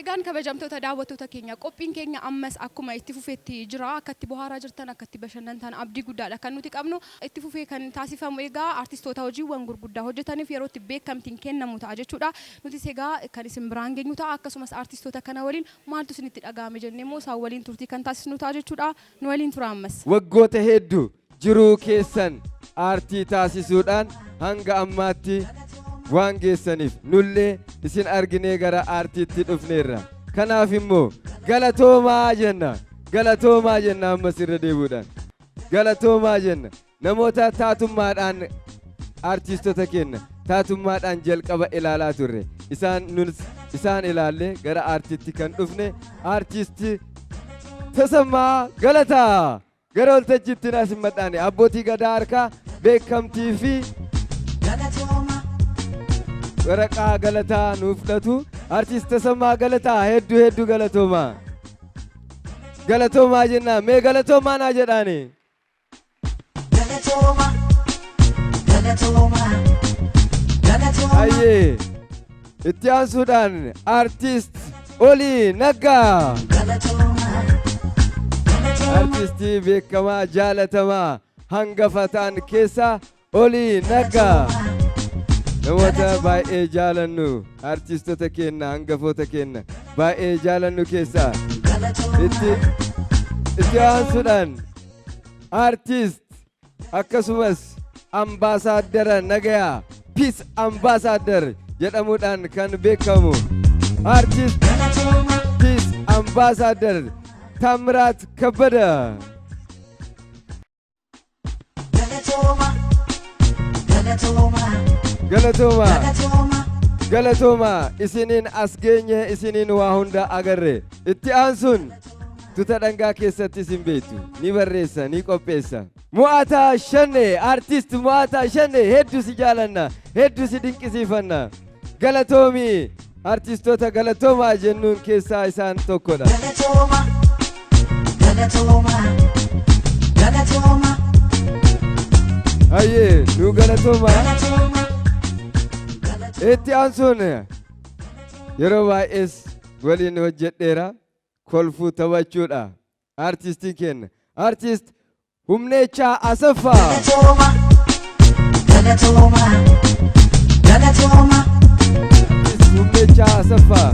Egaan kabajamtoota daawwattoota keenya, qophiin keenya ammas akkuma itti fufetti jira. Akka itti bohaaraa jirtan, akka itti bashannantan abdii guddaadha kan nuti qabnu. Itti fufee kan taasifamu egaa artistoota hojiiwwan gurguddaa hojjetaniif yeroo itti beekamtiin kennamu ta'a jechuudha. Nutis egaa kan isin biraan geenyu ta'a. Akkasumas artistoota kana waliin maaltu isinitti dhaga'ame jennee immoo isaan waliin turtii kan taasisnu ta'a jechuudha. Nu waliin turaa ammas. Waggoota hedduu jiruu keessan aartii taasisuudhaan hanga ammaatti waan geessaniif nullee isin arginee gara aartiitti dhufneerra. Kanaaf immoo galatoomaa jenna. Galatoomaa jenna ammas irra deebi'uudhaan. Galatoomaa jenna. Namoota taatummaadhaan aartiistota keenya taatummaadhaan jalqaba ilaalaa turre. Isaan nus isaan ilaallee gara aartiitti kan dhufne aartiisti Tasammaa Galataa. Gara waltajjiitti naa simmadhaani abbootii gadaa harkaa beekamtii fi waraqaa galataa nuuf fudhatu. Artiist Tasammaa Galataa, hedduu hedduu galatoomaa. Galatoomaa jennaa, mee galatoomaa naa jedhaani. Galatooma, galatooma, galatooma. Hayyee, itti aansuudhaan artiist Olii Naggaa. Galatooma, galatooma. Artistii beekamaa jaalatamaa hangafa ta'an keessaa Olii Naggaa. Namoota baay'ee jaalannu, artistoota keenya hangafoota keenya baay'ee jaalannu keessaa itti aansuudhaan artist akkasumas ambaasaaddara nagayaa, peace ambassador jedhamuudhaan kan beekamu, artist peace ambassador Taamiraat Kabbada. Galatooma, galatooma, Galatooma, galatooma. Galatooma, isiniin as geenye, isiniin waa hunda agarre. Itti aansuun tuta dhangaa keessatti isin beektu, ni barreessa, ni qopheessa. Mo'ataa Shanne, artist Mo'ataa Shanne, hedduu si jaalanna, hedduu si dinqisiifanna. Galatoomi, artistoota galatoomaa jennuun keessaa isaan tokkodha. Galatooma, galatooma, galatooma, Hayyee, nu galatoomaa. Galatooma. Itti aansuun yeroo baay'ees waliin hojjedheera, kolfuu taphachuudha. Artistiin keenya artist Humneechaa Asaffaa. Galatooma, galatooma, galatooma, Artist Humneechaa Asaffaa.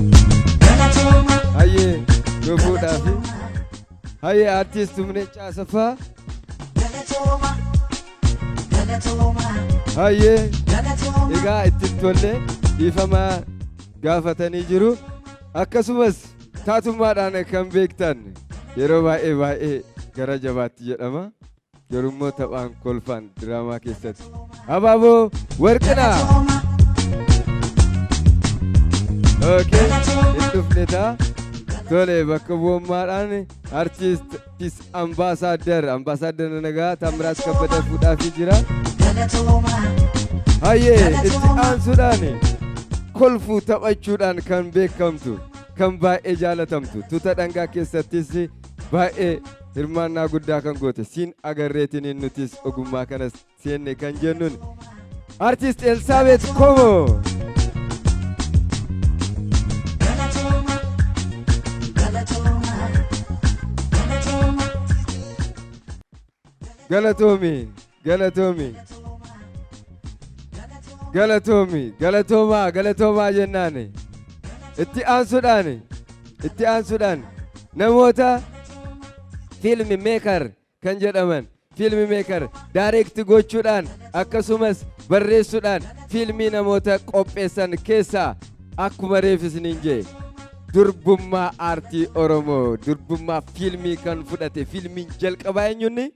Galatooma. Hayyee, nu fuudhaafi. Hayyee, artist Humneechaa Asaffaa. Galatooma, galatooma, Hayyee. Galatooma. Egaa itti tolle dhiifama gaafatanii jiru. Akkasumas taatummaadhaan kan beektan yeroo baay'ee baay'ee gara jabaatti jedhama. Garummoo taphaan kolfaan diraamaa keessatti. Abaaboo Warqinaa. Galatooma, Okay. Hin dhufne ta'a. Tole, bakka bu'ummaadhaan artist peace ambassador, ambassador nagaa Taamiraat Kabbada fuudhaafii jira. Galatooma, Hayyee, itti aansuudhaan kolfuu taphachuudhaan kan beekamtu, kan baay'ee jaalatamtu, tuta dhangaa keessattis baay'ee hirmaannaa guddaa kan goote, siin agarreetiin nutis ogummaa kanas seenne kan jennuun, artist Elsaabeet Komoo. Galatooma, galatooma, galatooma. Galatoomi, galatoomi, galatoomi, galatoomaa, galatoomaa jennaan. Itti aansuudhaan namoota film maker kan jedhaman, film maker direct gochuudhaan akkasumas barreessuudhaan fiilmii namoota qopheessan keessaa, akkuma reef isiniin jee, durbummaa aartii Oromoo, durbummaa fiilmii kan fudhate, fiilmiin jalqabaa eenyunni?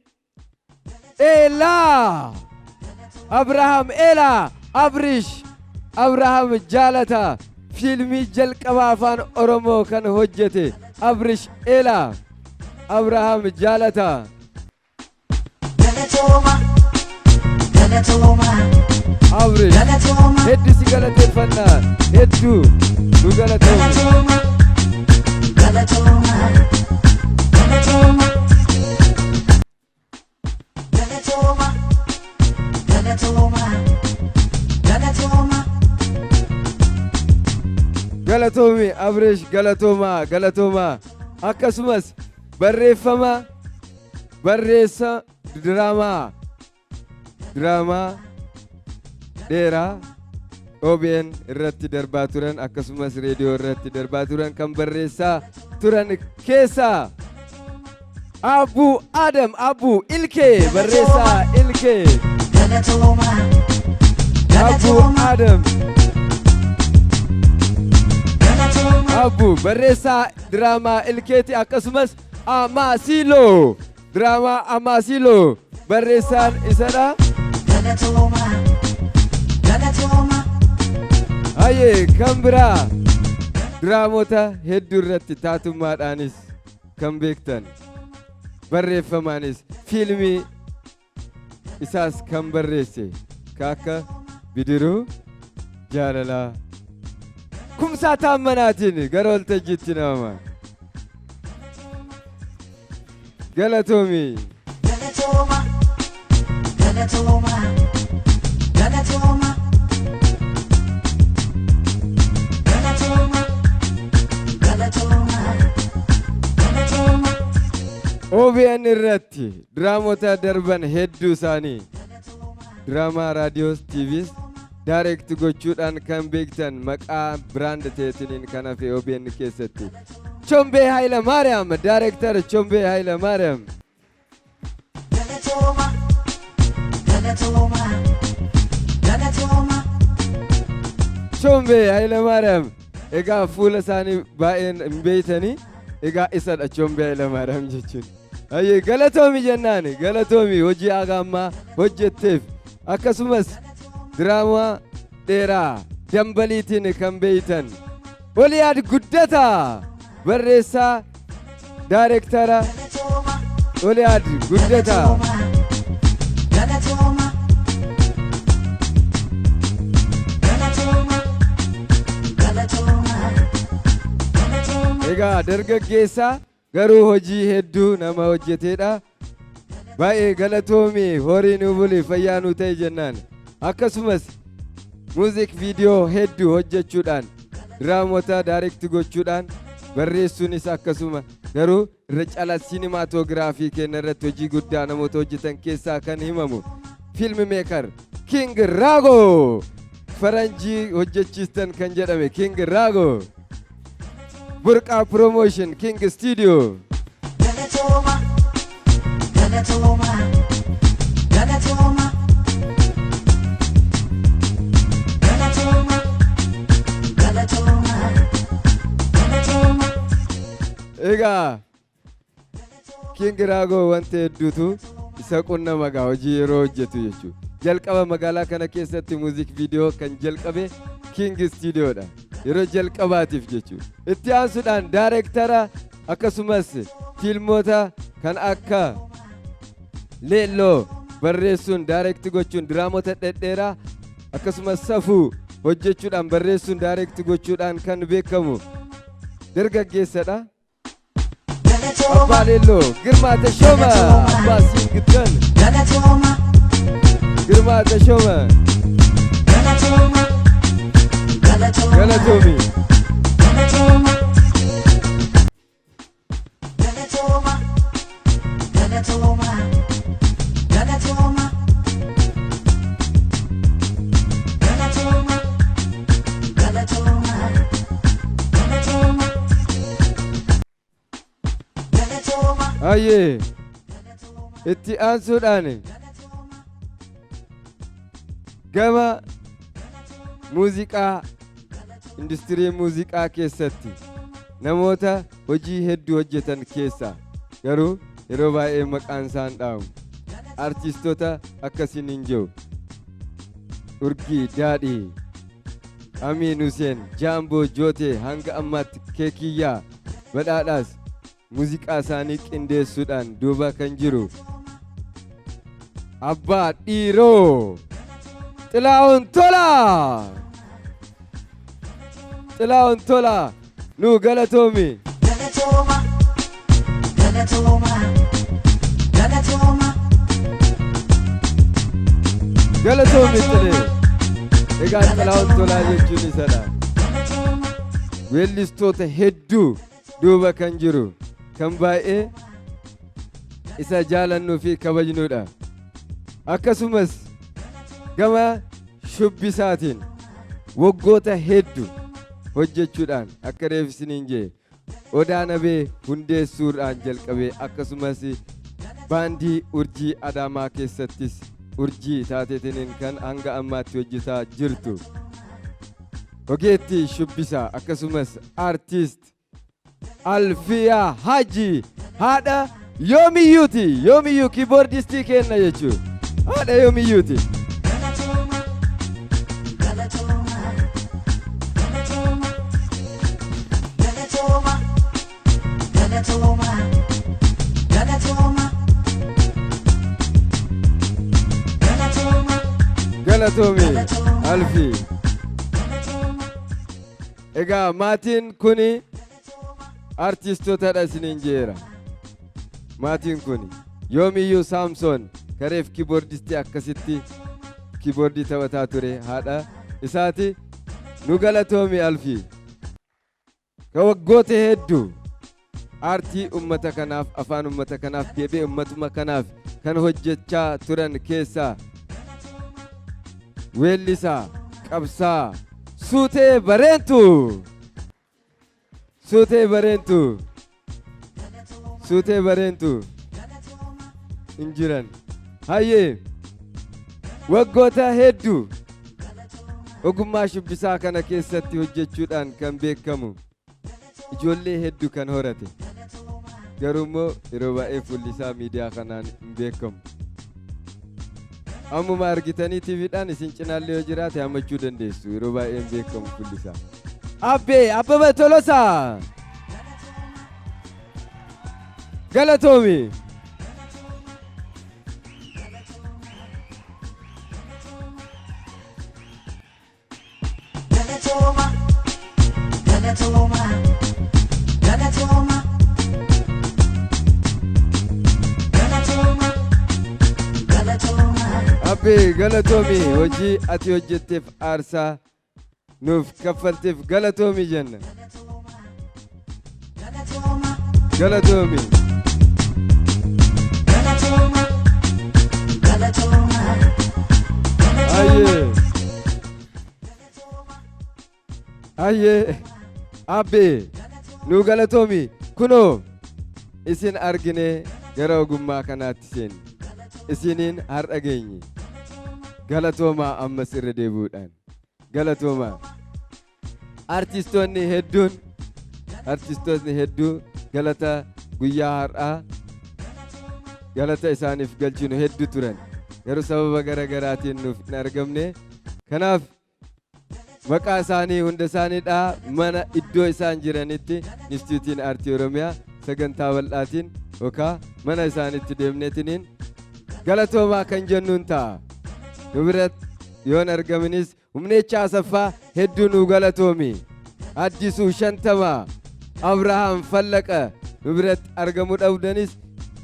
Eelaa! Abrahaam Eelaa, Abrish Abrahaam Jaalata, fiilmii jalqabaa afaan Oromoo kan hojjete Abrish Eelaa, Abrahaam Jaalata. Galatooma, galatooma, Abrish, galatooma, hedduu si galateeffannaa, hedduu nu galatoomi. Galatooma, galatooma, galatooma. Galatooma, galatooma, galatooma. Galatoomi Abreesh, galatoomaa, galatoomaa. Akkasumas barreeffama barreessa diraamaa dheeraa OBN irratti darbaa turan, akkasumas reediyoo irratti darbaa turan kan barreessaa turan keessaa Abbuu Adam Abbuu Ilkee, barreessaa Ilkee. Galatooma. Abbuu Galatooma. Adam Galatooma. Abbuu barreessaa diraamaa Ilkeeti. Akkasumas Amaasiiloo, diraamaa Amaasiiloo barreessaan isadha. Galatooma. Galatooma. Hayyee, kan biraa diraamota hedduu irratti taatummaadhaanis kan beektan, barreeffamaanis fiilmii isaas kan barreesse ka akka Bidiruu Jaalalaa, Kumsaa Taammanaatiin gara waltajjiitti nama galatoomi. Galatooma. Galatooma. Galatooma. Galatooma. Galatooma. Galatooma. OBN irratti diraamota darban hedduu isaanii, diraamaa raadiyoos TVs direct gochuudhaan kan beektan, maqaa brand ta'eetiniin kan hafe OBN keessatti Chombee Haayila Maariyaam, director Chombee Haayila Maariyaam. Galatooma. Galatooma. Galatooma. Chombee Haayila Maariyaam, egaa fuula isaanii baay'een hin beeytanii, egaa isadha Chombee Haayila Maariyaam jechuun. Hayyee, galatoomi jennaan, galatoomi hojii haga ammaa hojjetteef. Akkasumas diraamaa dheeraa Dambaliitiin kan beeytan Oliyaad Guddataa, barreessaa daayirektara Galatooma. Oliyaad Guddataa. Galatooma. Galatooma. Galatooma. Galatooma. Egaa dargaggeessaa garuu hojii hedduu nama hojjeteedha. Baay'ee galatoomi, horii nu buli, fayyaa nu ta'e jennaan. Akkasumas music video hedduu hojjechuudhaan, diraamota direct gochuudhaan, barreessuunis akkasuma, garuu irra caalaa siinimaatoogiraafii keenya irratti hojii guddaa namoota hojjetan keessaa kan himamu film maker King Raago, faranjii hojjechiistan kan jedhame King Raago, Burqaa Promotion, King Studio. Galatooma. Galatooma. Galatooma. Galatooma. Galatooma. Galatooma. Egaa King Raago wanta hedduutu isa qunnama gaa hojii yeroo hojjetu jechuudha. Jalqaba magaalaa kana keessatti music video kan jalqabe King Studioodha. Yeroo jalqabaatiif jechuudha. Itti aansuudhaan daayirektara, akkasumas fiilmoota kan akka Leelloo barreessuun direct gochuun, diraamota dhedheeraa akkasumas Safuu hojjechuudhaan, barreessuun direct gochuudhaan kan beekamu dargaggeessadha. Galatooma. Abbaa Leelloo, Girmaa Tashooma, Abbaa Siingittan. Galatooma. Girmaa Tashooma. Galatooma. Galatooma. Galatoomi. Galatooma. Galatooma. Galatooma. Galatooma. Galatooma. Galatooma. Galatooma. Galatooma. Ayyee, itti aansuudhaan gama muuziqaa, industirii muuziqaa keessatti namoota hojii hedduu hojjetan keessaa garuu yeroo baay'ee maqaan isaan dhaamu artistoota akkasiin hin jiru. Urgii Daadhii, Amiin Huseen, Jaamboo Jootee, hanga ammaatti Keekiyyaa Badhaadhaas muuziqaa isaanii qindeessuudhaan duuba kan jiru Abbaa Dhiiroo, Xilaa'oon Tolaa. Xilaa'oon Tolaa, nu galatoomi. Galatooma. Galatooma. Galatooma. Galatoomi Xilee. Egaa Xilaa'oon Tolaa jechuun isadha. Galatooma. Weellistoota hedduu duuba kan jiru kan baay'ee isa jaalannuu fi kabajnudha. Akkasumas gama shubbisaatiin waggoota hedduu hojjechuudhaan akka reef isiniin jee Odaa Nabee hundeessuudhaan jalqabee akkasumas baandii Urjii Adaamaa keessattis urjii taateetiniin kan hanga ammaatti hojjetaa jirtu. Ogeettii shubbisaa akkasumas artist Alfiyaa Haji haadha yoomiyyuuti. Yoomiyyuu kiiboordistii kenna jechuudha. Haadha yoomiyyuuti. Galatooma, galatooma, galatooma, galatooma, galatooma, galatooma, galatooma, Galatoomi Alfii. Galatooma. Egaa maatiin kuni artistootadha isiniin jeera. Maatiin kuni yoomiyyuu Saamsoon kareef kiiboordistii akkasitti kiiboordii taphataa ture haadha isaati. Nu galatoomi Alfii. Ka waggoota hedduu aartii ummata kanaaf, afaan ummata kanaaf, deebi'ee ummatuma kanaaf kan hojjechaa turan keessaa weellisaa qabsaa Suutee Bareentu. Suutee Bareentu. Suutee Bareentu. Hin jiran. Hayyee, waggoota hedduu ogummaa shubbisaa kana keessatti hojjechuudhaan kan beekamu, ijoollee hedduu kan horate, garuu immoo yeroo baay'ee fuulli isaa miidiyaa kanaan hin beekamu. Ammuma argitanii TVdhaan isin cinaallee yoo jiraate hammachuu dandeessu, yeroo baay'ee hin beekamu fuulli isaa. Abbee Abbaba Tolosaa. Galatoomi. Galatooma, galatooma, galatooma, galatooma, galatooma. Abbee, galatoomi. Hojii ati hojjetteef, aarsaa nuuf kaffalteef galatoomi jenna. Galatooma, Galatoomi. galatooma, galatooma, galatooma. Ayyee. Ayyee. Abbee, nu galatoomi. Kunoo isin argine gara ogummaa kanaatti seenne. Isiniin har'a geenye. Galatoomaa ammas irra deebi'uudhaan. Galatoomaa. Artistoonni hedduu galata guyyaa har'aa galata isaaniif galchinu hedduu turan. Garuu sababa gara garaatiin nuuf hin argamne. Kanaaf maqaa isaanii hunda isaaniidhaa mana iddoo isaan jiranitti Inistituutiin Aartii Oromiyaa sagantaa bal'aatiin yookaan mana isaaniitti deemneetiniin galatoomaa kan jennuun ta'a. Nu biratti yoon argaminis, Humneechaa Asaffaa, hedduu nu galatoomi. Addisuu Shantamaa, Abrahaam Fallaqa, nu biratti argamuu dhabdanis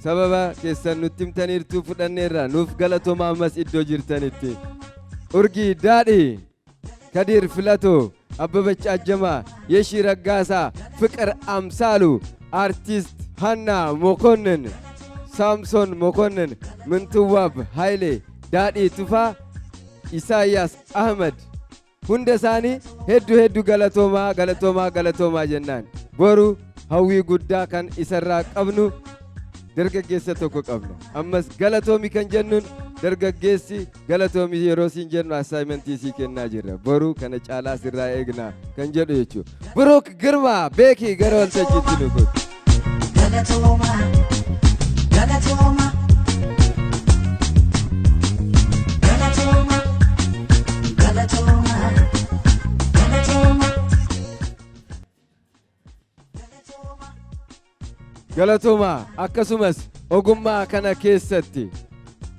sababa keessan nutti himtaniirtuu fudhanneerra, nuuf galatoomaa ammas iddoo jirtanitti. Urgii Daadhii, Kadir Filatoo, Abbabach Ajjamaa, Yeshii Raggaasaa, Fiqir Amsaalu, Artist Hannaa Mokonnin, Saamson Mokonnin, Mintuwaab Hayilee, Daadhii Tufaa, Isaayyaas Ahmad, hunda isaanii hedduu hedduu galatoomaa, galatoomaa, galatoomaa jennaan. Boru hawwii guddaa kan isarraa qabnu dargaggeessa tokko qabna. Ammas galatoomi kan jennuun dargaggeessi galatoomi yeroo siin jennu assignmentii sii kennaa jirra. Boru kana caalaa sirraa eegna kan jedhu jechuudha. Buruuk Girmaa beekii gara waltajjiitti nu kooti. Galatooma, galatooma, galatooma, galatooma, galatooma. Galatoomaa. Akkasumas ogummaa kana keessatti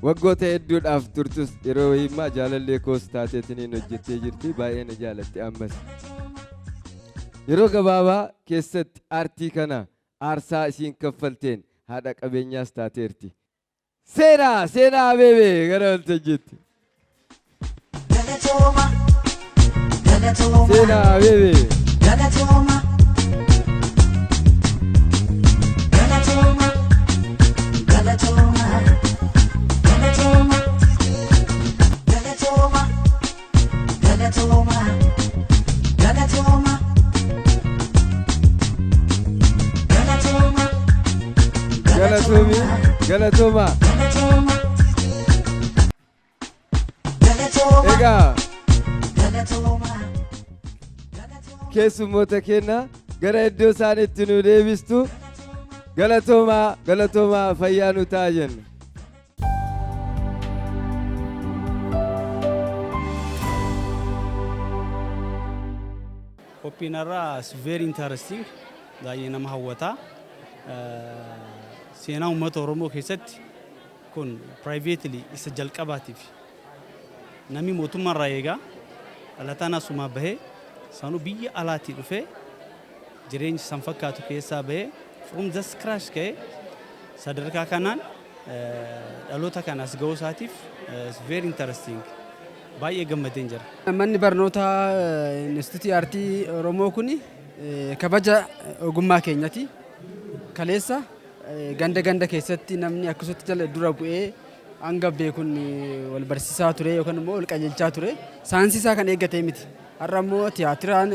waggoota hedduudhaaf turtus, yeroo himmaa jaalallee koos taateetiniin hojjettee jirti, baay'ee na jaalatti. Ammas yeroo gabaabaa keessatti aartii kana aarsaa isiin kaffalteen haadha qabeenyaas taateerti. Seenaa, Seenaa Abeebee gara waltajjiitti. Galatooma, galatooma, Seenaa Abeebee. Galatooma. Galatooma. Galatooma. Galatooma. Galatooma. Galatooma. Galatooma. Galatooma. Galatoomi, galatooma. Galatooma. Galatooma. Egaa Galatooma. keessummoota keenya gara iddoo isaan itti nu deebistu. Galatoomaa, galatoomaa, fayyaa nu ta'a jenna. Qophiin har'aa is very interesting, baay'ee nama hawwata. Seenaa uummata Oromoo keessatti kun privately isa jalqabaatiif namni mootummaarraa eegaa dhalataan asumaa bahee, sanuu biyya alaatii dhufee, jireenya san fakkaatu keessaa bahee, from the scratch ka'ee sadarkaa kanaan dhaloota kanas ga'uu isaatiif is very interesting, baay'ee gammadeen jira. Manni barnootaa Inistituutii Aartii Oromoo kun kabaja ogummaa keenyati. Kaleessa ganda ganda keessatti namni akkasumatti jala dura bu'ee hanga beekuun wal barsiisaa ture yookaan immoo wal qajeelchaa ture. Saayinsii isaa kan eeggate miti. Har'a immoo tiyaatiraan,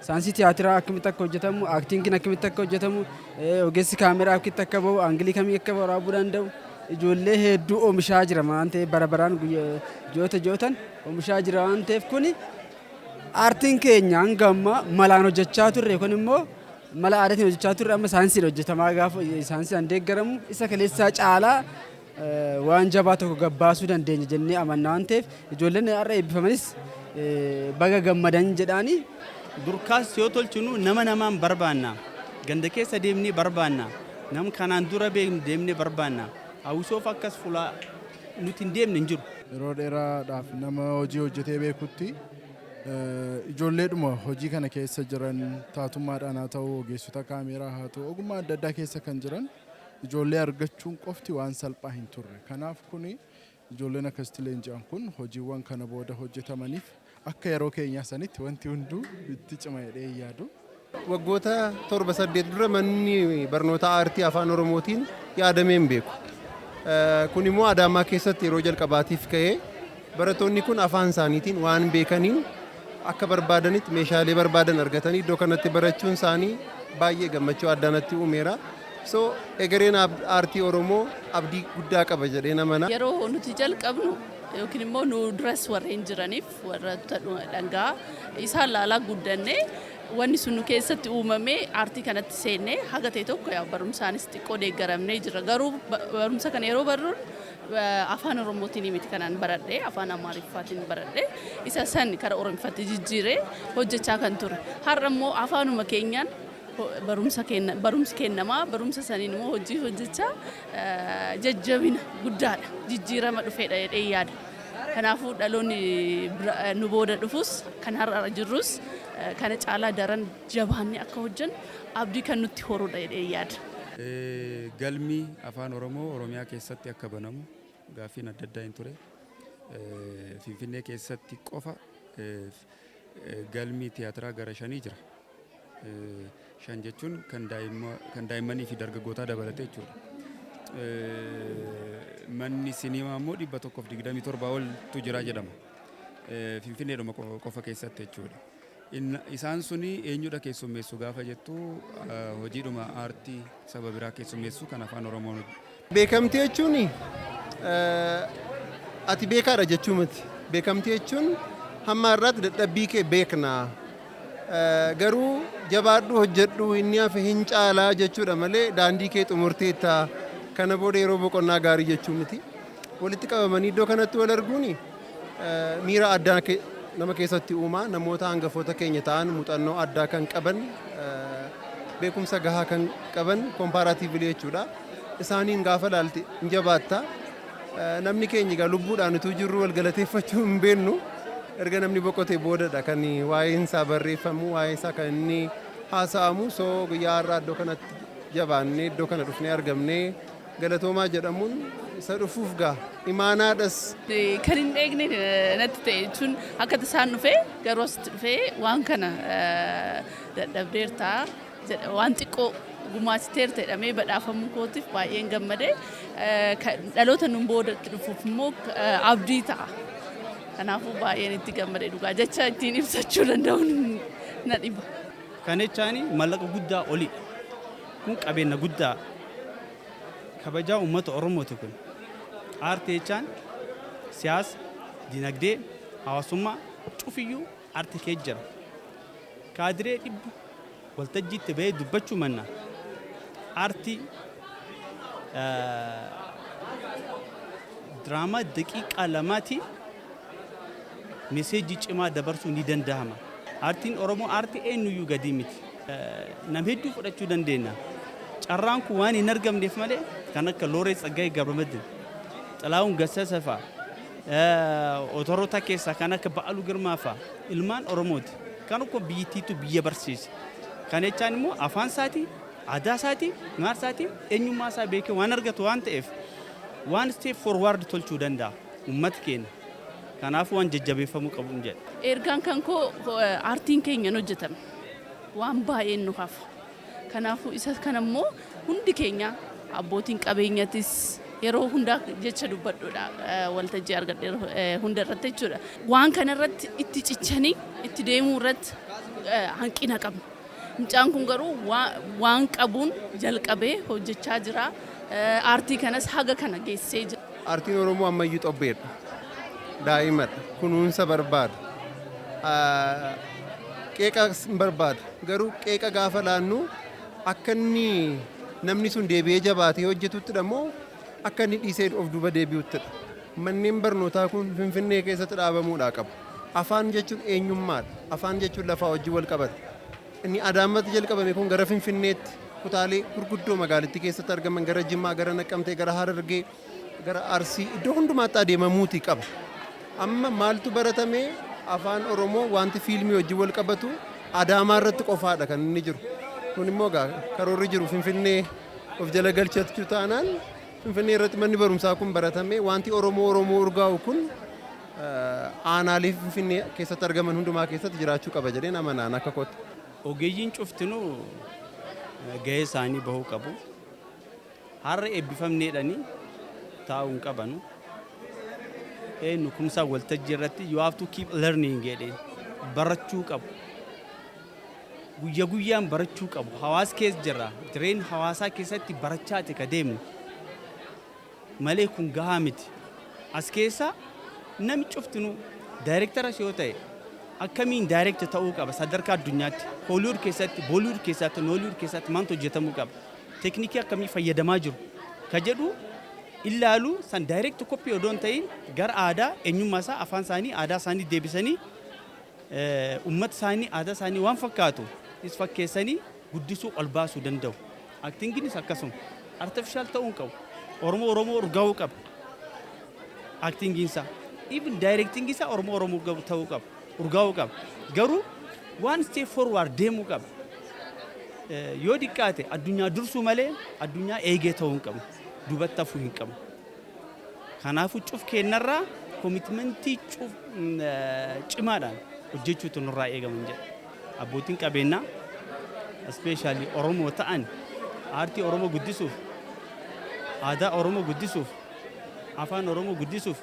saayinsii tiyaatiraa akkamitti akka hojjetamu, actingiin akkamitti akka hojjetamu, ogeessi kaameraa akkamitti akka bahu, angle kamii akka waraabuu danda'u ijoollee hedduu oomishaa jira waan ta'eef, bara baraan ji'oota ji'ootan oomishaa jira waan ta'eef, kuni aartiin keenya hanga ammaa malaan hojjechaa turre kun immoo mala aadaatiin hojjechaa turre amma saayinsiin hojjetamaa, gaafa saayinsiin deeggaramu isa kaleessaa caalaa waan jabaa tokko gabbaasuu dandeenya jennee amanna waan ta'eef, ijoolleen har'a eebbifamanis baga gammadan jedhaanii. Durkaas yoo tolchinu nama namaan barbaanna. Ganda keessa deemnee barbaanna. Nam kanaan dura beeknu deemnee barbaanna. Hawwisoof akkas fuula nuti hin deemne hin jiru. Yeroo dheeraadhaaf nama hojii hojjetee beekutti ijoolleedhuma hojii kana keessa jiran, taatummaadhaan haa ta'u, ogeessota kaameeraa haa ta'u, ogummaa adda addaa keessa kan jiran ijoollee argachuun qofti waan salphaa hin turre. Kanaaf kuni ijoolleen akkasitti leenji'an kun hojiiwwan kana booda hojjetamaniif akka yeroo keenyaa sanitti wanti hunduu itti cima jedhee hin yaadu. Waggoota 7 8 dura manni barnoota aartii afaan Oromootiin yaadamee hin beeku. Kun immoo Adaamaa keessatti yeroo jalqabaatiif ka'ee, barattoonni kun afaan isaaniitiin waan beekaniin akka barbaadanitti meeshaalee barbaadan argatanii iddoo kanatti barachuun isaanii baay'ee gammachuu addaa natti uumeera. So egereen aartii Oromoo abdii guddaa qaba jedhee namana. Yeroo nuti jalqabnu yookiin immoo nu duras warreen jiraniif warra dhangaa isaan laalaa guddanne, wanni sun nu keessatti uumamee aartii kanatti seennee, haga ta'e tokko yaa barumsaanis xiqqoo deeggaramnee jira. Garuu barumsa kana yeroo barruun afaan Oromootiin miti kanaan baradhe, afaan Amaariffaatiin baradhe. Isa san kara Oromiffaatti jijjiiree hojjechaa kan ture. Har'a immoo afaanuma keenyaan barumsa kenna, barumsi kennamaa, barumsa saniin immoo hojii hojjechaa jajjabina guddaadha, jijjiirama dhufeedha jedhee yaada. Kanaafuu dhaloonni nu booda dhufus, kan har'a jirrus, kana caalaa daran jabaannee akka hojjennu abdii kan nutti horudha jedhee yaada. Galmi afaan Oromoo Oromiyaa keessatti akka banamu gaaffiin adda addaa hin ture. Finfinnee keessatti qofa galmi tiyaatiraa gara shanii jira. Shan jechuun kan daa'immanii fi dargaggootaa dabalatee jechuudha. Manni siniimaa immoo 127 oltu jira jedhama. Finfinneedhuma qofa keessatti jechuudha. Isaan suni eenyudha keessummeessu gaafa jettu, hojiidhuma aartii saba biraa keessummeessu kan afaan Oromoon. Beekamtii jechuun ati beekaadha jechuu miti. Beekamtii jechuun hamma har'aatti dadhabbii kee beekna. Garuu jabaadhu, hojjedhu, inni hafe hin caalaa jechuudha malee daandii kee xumurteetta, kana booda yeroo boqonnaa gaarii jechuu miti. Walitti qabamanii iddoo kanatti wal arguun miira addaa nama keessatti uumaa. Namoota hangafoota keenya ta'an, muuxannoo addaa kan qaban, beekumsa gahaa kan qaban comparatively jechuudha. Isaaniin gaafa laalte hin jabaatta. Namni keenya egaa lubbuudhaan utuu jirru wal galateeffachuu hin beeknu. Erga namni boqotee boodadha kan waa'een isaa barreeffamu, waa'ee isaa kan inni haasa'amu. So guyyaa har'aa iddoo kanatti jabaannee iddoo kana dhufnee argamnee galatoomaa jedhamuun Isa dhufuuf gaa imaanaadhas. Kan hin eegne natti ta'e jechuun akka isaan dhufee garuu asitti dhufee waan kana dadhabdeertaa waan xiqqoo gumaachiteerta jedhamee badhaafamuu kootiif baay'een gammadee, dhaloota nun boodatti dhufuuf immoo abdii ta'a. Kanaafuu baay'een itti gammade, dhugaa jecha ittiin ibsachuu danda'u na dhiba. Kan jechaan maallaqa guddaa olidha. Kun qabeenya guddaa kabajaa uummata Oromooti kun. Aartii jechaan siyaasa, dinagdee, hawaasummaa cufiyyuu aartii keessa jira. Kaadiree 100 waltajjiitti bahee dubbachuu manna aartii diraamaa daqiiqaa 2tiin message cimaa dabarsuu ni danda'ama. Aartiin Oromoo aartii eenyuyyuu gadii miti. Nam hedduu fudhachuu dandeenya. Carraan kun waan hin argamneef malee kan akka Looreet Tsaggaayee Gabramadiin, Xilahuun Gassasa fa'a, otoroota keessaa kan akka Ba'aaluu Girmaa fa'a ilmaan Oromooti. Kan kun biyyittiitu biyya barsiise. Kana jechaan immoo afaan isaatii, aadaa isaatii, maal isaatii, eenyummaa isaa beekee waan argatu waan ta'eef waan step forward tolchuu danda'a uummata keenya. Kanaafuu waan jajjabeeffamuu qabu hin jedha. Ergaan kan koo aartiin keenya hojjetame waan baay'een nu hafa. Kanaafuu isa kana immoo hundi keenya abbootiin qabeenyatis yeroo hundaa jecha dubbadhuudha waltajjii argadhe hunda irratti jechuudha. Waan kana irratti itti cichanii itti deemuu irratti hanqina qabna. Mucaan kun garuu waan qabuun jalqabee hojjechaa jira. Aartii kanas haga kana geessee jira. Aartiin Oromoo ammayyuu xobbeedha. Daa'imadha. Kunuunsa barbaada. Qeeqa barbaada. Garuu qeeqa gaafa laannu akka inni namni sun deebi'ee jabaatee hojjetuttidha moo akka inni dhiisee of duuba deebi'uttidha? Manneen barnootaa kun Finfinnee keessatti dhaabamuudhaa qabu. Afaan jechuun eenyummaadha. Afaan jechuun lafaa wajjin wal qabata. Inni Adaamatti jalqabame kun gara Finfinneetti kutaalee gurguddoo magaalittii keessatti argaman, gara Jimmaa, gara Naqqamtee, gara Harargee, gara Arsii, iddoo hundumaatti adeemamuuti qaba. Amma maaltu baratame? Afaan Oromoo wanti fiilmii wajjin wal qabatu Adaamaa irratti qofaadha kan inni jiru. Kun immoo egaa karoorri jiru Finfinnee of jala galchachuu taanaan, Finfinnee irratti manni barumsaa kun baratame, wanti Oromoo Oromoo urgaa'u kun aanaalee Finfinnee keessatti argaman hundumaa keessatti jiraachuu qaba jedheen amanaan akka kootti. Ogeeyyiin cuftinuu gahee isaanii bahuu qabu. Har'a eebbifamneedhanii taa'uu hin qabanu. Eenyu kumsaa waltajjii irratti "You have to keep learning" jedheen, barachuu qabu. Guyya guyyaan barachuu qabu. Hawaasa keessa jirra. Jireenya hawaasaa keessatti barachaati ka deemnu. Malee kun gahaa miti. As keessa namni cuftinuu daayirektaras yoo ta'e akkamiin direct ta'uu qaba sadarkaa addunyaatti, Hollywood keessatti, Bollywood keessatti, Nollywood keessatti maaltu hojjetamuu qaba, teeknikii akkamii fayyadamaa jiru ka jedhu ilaalu, san direct copy odoo hin ta'in gara aadaa eenyummaa isaa, afaan isaanii, aadaa isaanii deebisanii, uummata isaanii, aadaa isaanii waan fakkaatu is fakkeessanii guddisuu ol baasuu danda'u. Actingiinis akkasuma artificial ta'uu hin qabu. Oromoo Oromoo urgaa'uu qaba. Actingiin isaa. Even directing isaa Oromoo Oromoo ta'uu qaba. Urgaa'uu qaba. Garuu waan step forward deemuu qaba. Yoo diqqaate addunyaa dursuu malee addunyaa eegee ta'uu hin qabu. Duubatti hafuu hin qabu. Kanaafuu cuf kennarraa commitmentii cuf cimaadhaan hojjechuutu nurraa eegamu jedha. Abbootiin qabeenyaa especially Oromoo ta'an aartii Oromoo guddisuuf, aadaa Oromoo guddisuuf, afaan Oromoo guddisuuf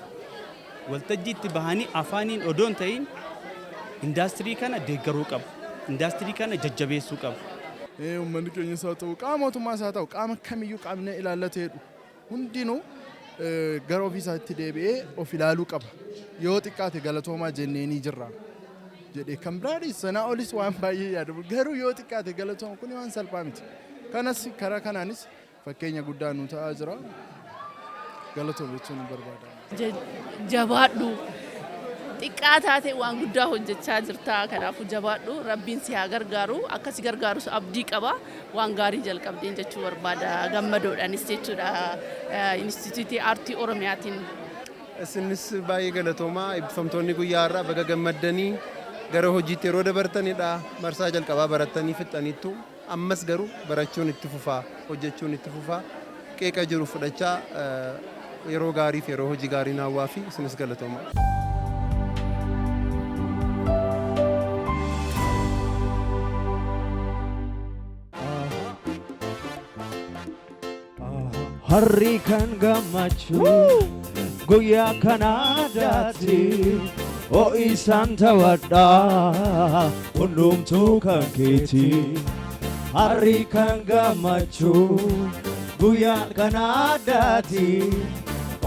waltajjiitti bahanii afaaniin odoo hin ta'in indaastirii kana deeggaruu qabu. Indaastirii kana jajjabeessuu qabu. Uummanni keenyas haa ta'u, qaama mootummaas haa ta'u, qaama kamiyyuu qaamni ilaallateedhu hundinuu gara ofiisaatti deebi'ee of ilaaluu qaba. Yoo xiqqaate galatoomaa jenneenii jirra jedhee kan biraadhis sanaa olis waan baay'ee yaadamu, garuu yoo xiqqaate galatooma kun waan salphaa miti. Kanas karaa kanaanis fakkeenya guddaa nu ta'aa jira. Galatooma jechuun ni barbaada. Jabaadhu. Xiqqaa taate waan guddaa hojjechaa jirta. Kanaafuu jabaadhu. Rabbiin si haa gargaaru. Akka si gargaarus abdii qaba. Waan gaarii jalqabdeen jechuu barbaada. Gammadoodhaanis jechuudha. Inistituutii Aartii Oromiyaatiin. Isinis baay'ee galatoomaa. Eebbifamtoonni guyyaa har'aa baga gammaddanii gara hojiitti yeroo dabartanidha. Marsaa jalqabaa barattanii fixxaniittu. Ammas garuu barachuun itti fufaa, hojjechuun itti fufaa, qeeqa jiru fudhachaa. Yeroo gaarii fi yeroo hojii gaarii naawwaa fi isinis galatooma. Harri kan gammachuu guyyaa kana addaatti ho'isaan taphadhaa hundumtuu kan keeti. Harri kan gammachuu guyyaa kana addaatti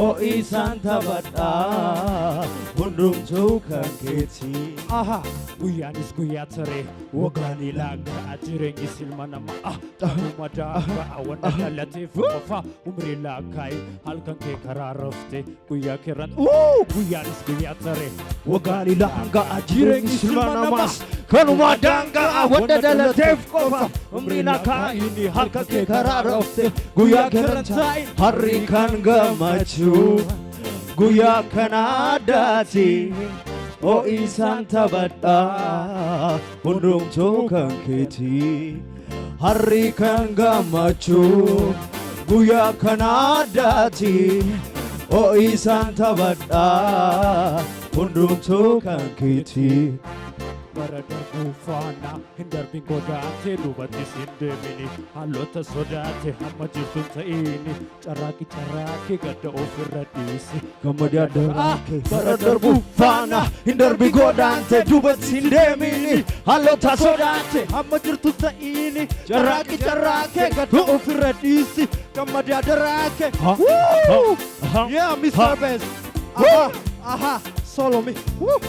ho'isaan taphadhaa hundumtuu kan keeti. Aha, guyyaanis guyyaa taree waggaan ilaagaa jireenyis ilma namaa dhahuma daangaa wanta dhalateef qofa umrii laakkaa'e halkan kee karaa rafte guyyaa keerran guyyaanis guyyaa taree Waggaan ilaagaa jireenyis ilma namaas kanuma daangaa wanta dhalateef qofa umrii lakkaa'ini halkan kee karaa rafte guyyaa keerran taa'in. Harri kan gammachuu guyyaa kana addaati ho'isaan taphadhaa hundumtuu kan keeti. Harri kan gammachuu guyyaa kana addaati ho'isaan taphadhaa hundumtuu kan keeti. Bara darbuu faana hin darbin godaante duubattis hin deemini haalota sodaate hamma jirtu hin ta'ini carraaqi carraaqi gadda ofirra dhiisi Gammadii adda bara darbuu faana hin darbi godaante duubatti hin deemini haalota sodaate hamma jirtu hin ta'ini carraaqi carraaqi gadda ofirra dhiisi gammadii adaraake. Woo! Yeah, Mr. Best. Aha, aha, solo me. Woo!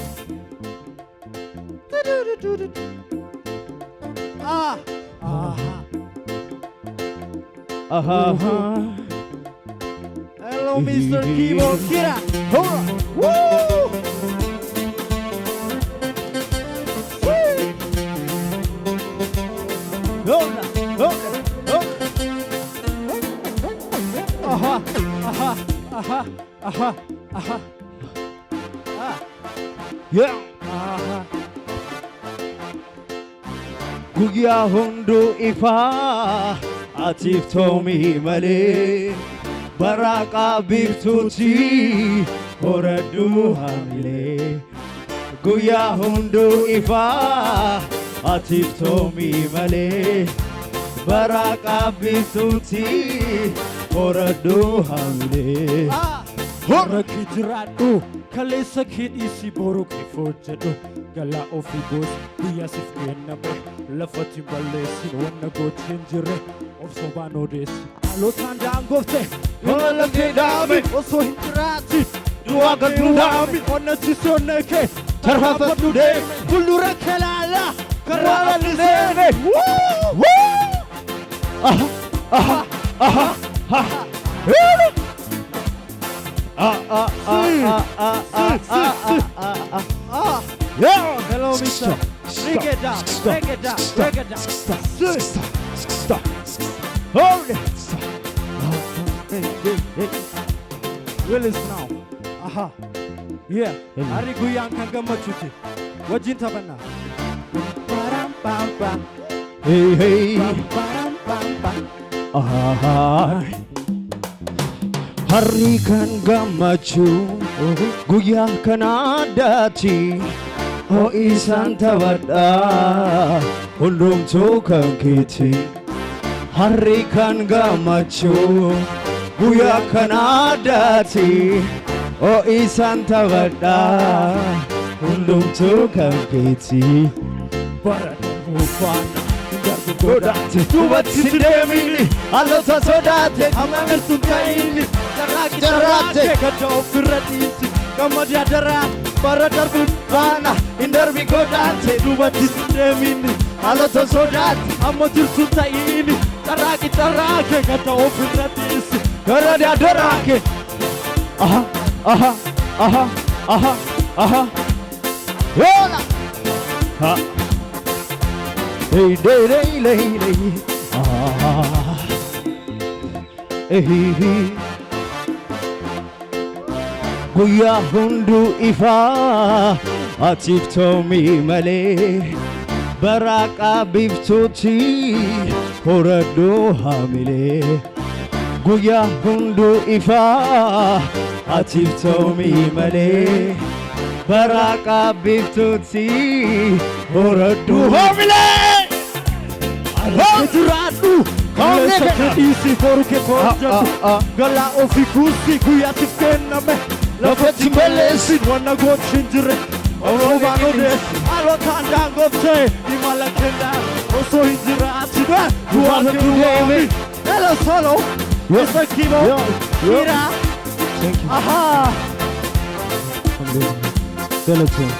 Ah, aha. Aha. Hello, Mr. Keyboard Kira. Hurrah! Woo! Woo! Hola, hola, hola. Aha, aha, aha, aha, aha. Ah. Yeah. Aha. Guyyaa hunduu ifaa atiif toomii malee barraaqaa biiftuuti horadhuu haamilee. Guyyaa hunduu ifaa atiif toomii malee barraaqaa biiftuuti horadhuu haamilee. Har'a kee jiraadhu kaleessa kee dhiisi boru kee hojjedhu galaa ofii goos guyyaa siif kenname lafatti hin balleessin wanna gochi hin jirre of sobaan odeessi haalootaan daangofte Imala kee dhaame osoo hin jiraatin du'aa galtuu dhaame onnachiisonni kee tarkaanfadhu deeme fuuldura kee laalaa karaa lalliseene. Aha, aha, aha, aha. Ah, ah, ah, ah, ah, ah, ah, ah, ah, ah. Yeah. Hello, Mr. Break it down, break it down, break it down. Stop. Hold it. Hey, hey, hey. Willis now. Aha. Yeah. Harri guyyaan kan gammachuuti. Wajjin taphannaa. Baram bam bam. Hey, hey. Baram bam bam. Ah. Harri kan gammachuu guyyaa kana addaati ho'isaan taphadhaa hundumtuu kan keeti. Harri kan gammachuu guyyaa kana addaati ho'isaan taphadhaa hundumtuu kan keeti. Bara darbuu faana hin darbu Godaante duubatti hin deemini haalota sodaate hamma jirtu hin ta'ini carraaqi Carraaqi. carraaqi gadda ofirra dhiisi gammadii adaraa bara darbu faana hin darbi godaante duubatti hin deemini haalota sodaate hamma jirtu hin ta'ini carraaqi carraaqi gadda ofirra dhiisi gara daadaraake. Aha, aha, aha, aha, aha. Yola. Ha. Hey, hey, hey, hey, hey. Ah. Hey, hey. Guyyaa hunduu ifaa atiif toomii malee barraaqaa biiftuuti horadhuu haamilee. Guyyaa hunduu ifaa atiif ta'umii malee bara qaabbiiftuutti horadhu hoomilee. Jiraadhu qilleessa kee dhiisi boru kee hojjetu galaa ofii kuusi guyyaa siif kenname lafatti hin balleessin wanna gochi hin jirre Oromaan odeessi dhaloota daangooftee imala kennaa osoo hin jiraatin du'aan du'aami. Hello solo, Mr. Kibo, Kira, aha. Galatoom. Galatoom.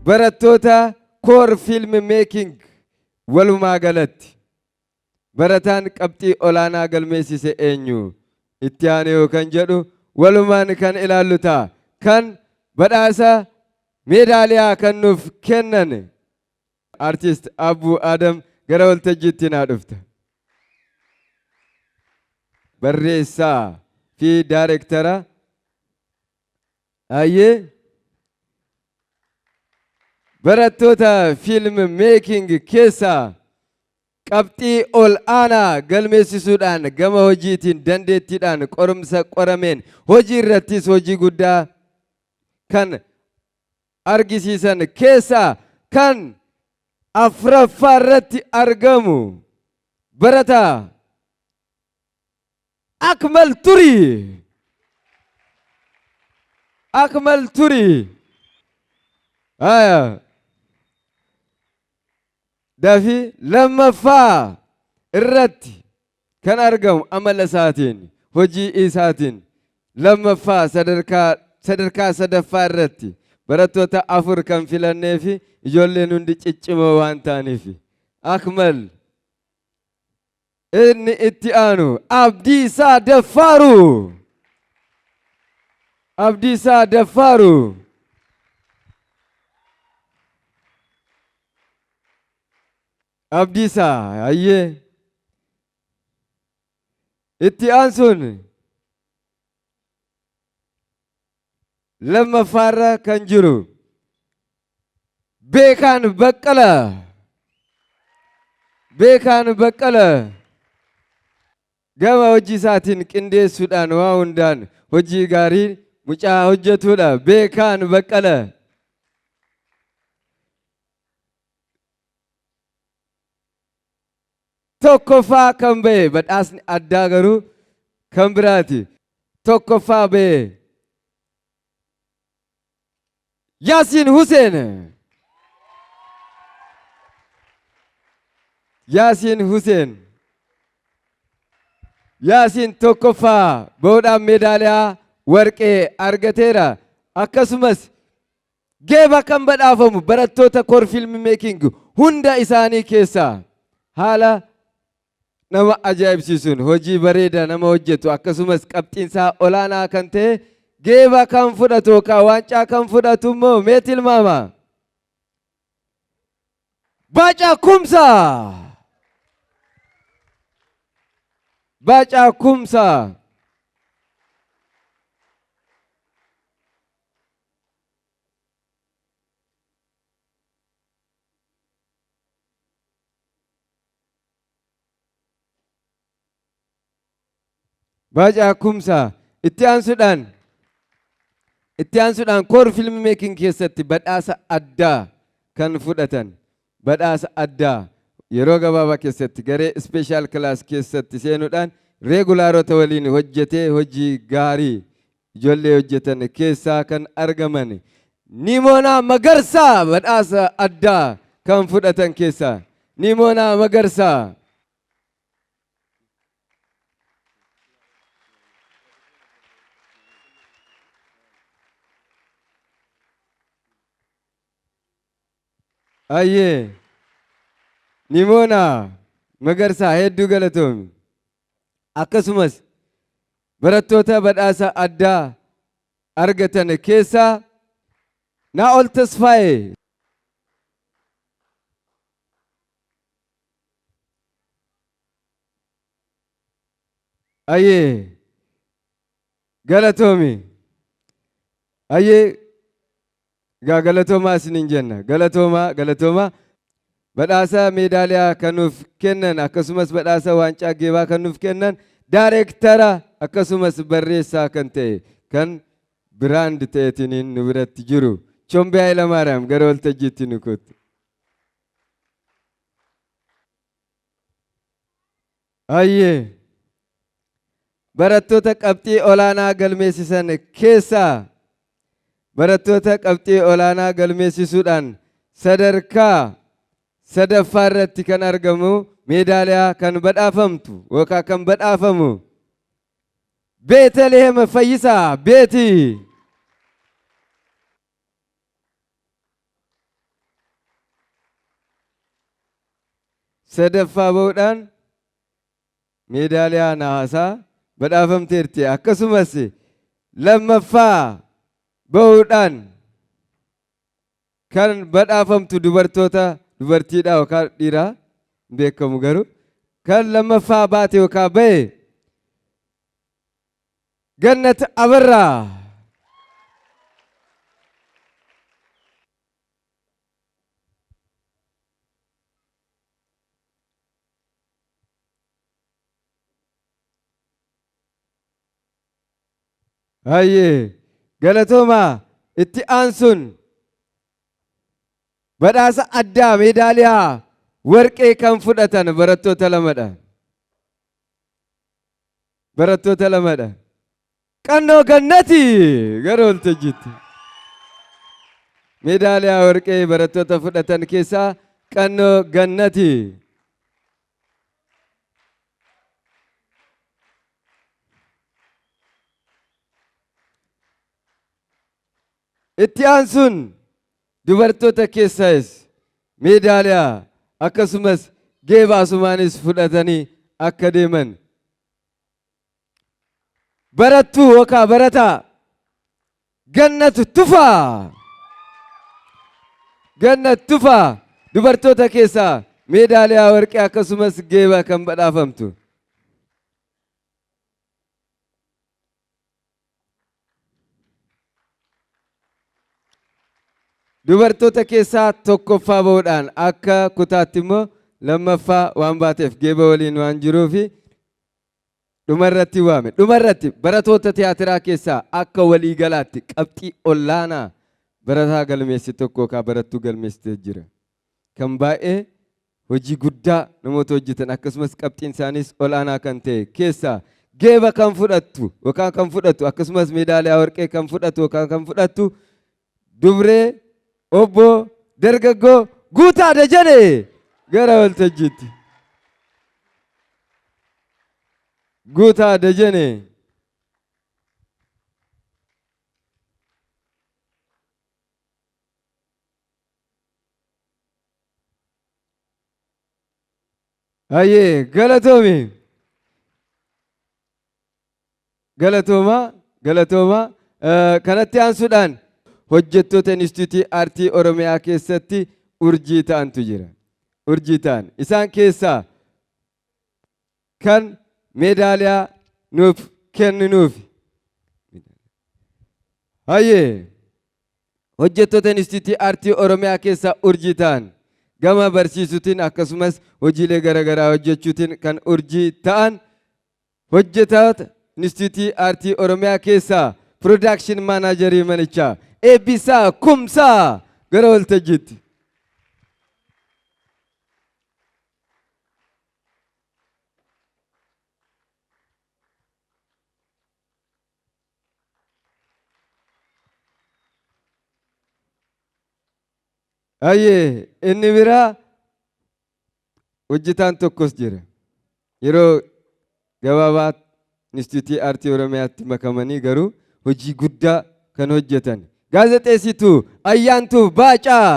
Barattoota core film making walumaa galatti barataan qabxii olaanaa galmeessise eenyu itti aanee kan jedhu walumaan kan ilaallu ta'a. Kan badhaasa meedaaliyaa kan nuuf kennan artist Abbuu Adam gara waltajjiitti naa dhufta. Barreessaa fi daayirektara Ayyee barattoota film making keessaa qabxii ol aanaa galmeessisuudhaan gama hojiitiin dandeettiidhaan qorumsa qorameen hojii irrattis hojii guddaa kan argisiisan keessaa kan afuraffaa irratti argamu barataa Akmal Turii. Akmal Turii. Aya. Dafi lammaffaa irratti kan argamu amala isaatiin, hojii isaatiin lammaffaa, sadarkaa sadaffaa irratti barattoota afur kan filannee fi ijoolleen hundi ciccimoo waan ta'aniif Akmal. Inni itti aanu Abdiisaa Daffaaru. Abdiisaa Daffaaru. Abdiisaa, hayyee. Itti aansuun lammaffaarra kan jiru Beekaan Baqqala. Beekaan Baqqala. Gama hojii isaatiin qindeessuudhaan waa hundaan hojii gaarii mucaa hojjetudha. Beekaan Baqqala. Tokkoffaa kan ba'e, badhaasni addaa garuu kan biraati. Tokkoffaa ba'e Yaasiin Huseen. Yaasiin Huseen. Yaasiin tokkoffaa ba'uudhaan meedaaliyaa warqee argateera. Akkasumas geeba kan badhaafamu barattoota core film making hunda isaanii keessaa haala nama ajaa'ibsiisuun hojii bareedaa nama hojjetu, akkasumas qabxiinsaa olaanaa kan ta'e geeba kan fudhatu yookaan waancaa kan fudhatu immoo mee tilmaama. Baacaa Kumsaa! Baacaa Kumsaa! Baacaa Kumsaa. Itti aansuudhaan core film making keessatti badhaasa addaa kan fudhatan, badhaasa addaa yeroo gabaabaa keessatti garee special class keessatti seenuudhaan regularota waliin hojjetee hojii gaarii ijoollee hojjetan keessaa kan argaman Nimoonaa Magarsaa, badhaasa addaa kan fudhatan keessaa Nimoonaa Magarsaa. Ayyee. Nimoonaa Magarsaa, hedduu galatoomi. Akkasumas barattoota badhaasa addaa argatan keessaa Naa'ol Tasfaayee. Ayyee. Galatoomi. Hayyee egaa galatoomaa isiniin jenna. Galatoomaa galatoomaa. Badhaasa meedaaliyaa kan nuuf kennan akkasumas badhaasa waancaa geebaa kan nuuf kennan daareektara akkasumas barreessaa kan ta'e kan biraand ta'eetiniin nu biratti jiru. Chombee Hayilamaariyaam gara waltajjiitti nu kottu. Hayyee. Barattoota qabxii olaanaa galmeessisan keessaa barattoota qabxii olaanaa galmeessisuudhaan sadarkaa sadaffaa irratti kan argamu meedaaliyaa kan badhaafamtu yookaan kan badhaafamu Beeteliheem Fayyisaa Beetii. Sadaffaa bahuudhaan meedaaliyaa nahaasaa badhaafamteerti. Akkasumas lammaffaa bahuudhaan kan badhaafamtu dubartoota dubartiidha yookaan dhiiraa hin beekamu garuu kan lammaffaa baate yookaan bahe Gannat Abarraa. Hayyee galatoomaa itti aansuun badhaasa addaa meedaaliyaa warqee kan fudhatan barattoota lamadha. Barattoota lamadha. Qannoo Gannati gara waltajjiitti. Meedaaliyaa warqee barattoota fudhatan keessaa Qannoo Gannati. Itti aansuun dubartoota keessaayis meedaaliyaa akkasumas geeba asumaanis fudhatanii akka deeman barattuu yookaan barataa Gannat Tufaa. Gannat Tufaa dubartoota keessaa meedaaliyaa warqee akkasumas geeba kan badhaafamtu. Dubartoota keessaa tokkoffaa bahuudhaan akka kutaatti immoo lammaffaa waan baateef geeba waliin waan jiruufi dhumarratti waame. Dhumarratti baratoota tiyaatiraa keessaa akka waliigalaatti qabxii olaanaa barataa galmeesse tokko yookaan barattuu galmeessitee jira. Kan baay'ee hojii guddaa namoota hojjetan akkasumas qabxiin isaaniis ol'aanaa kan ta'e keessaa geeba kan fudhattu yookaan kan fudhatu akkasumas meedaaliyaa warqee kan fudhatu yookaan kan fudhattu dubree obbo dargaggoo Guutaa Dajanee gara waltajjiitti. Guutaa Dajanee. Hayyee galatoomi. Galatoomaa galatoomaa kanatti aansuudhaan hojjettoota Inistituutii Aartii Oromiyaa keessatti urjii ta'antu jira. Urjii ta'an isaan keessaa kan meedaaliyaa nuuf kenninuuf. Hayyee hojjettoota Inistituutii Aartii Oromiyaa keessaa urjii ta'an gama barsiisuutiin akkasumas hojiilee garaagaraa hojjechuutiin kan urjii ta'an hojjettoota Inistituutii Aartii Oromiyaa keessaa Production Managerii manichaa Eebbisaa Kumsaa gara waltajjiitti. Hayyee inni biraa hojjetaan tokkos jira. Yeroo gabaabaa Inistituutii Aartii Oromiyaatti makamanii garuu hojii guddaa kan hojjetan. Gaazexeessituu Ayyaantuu Baacaa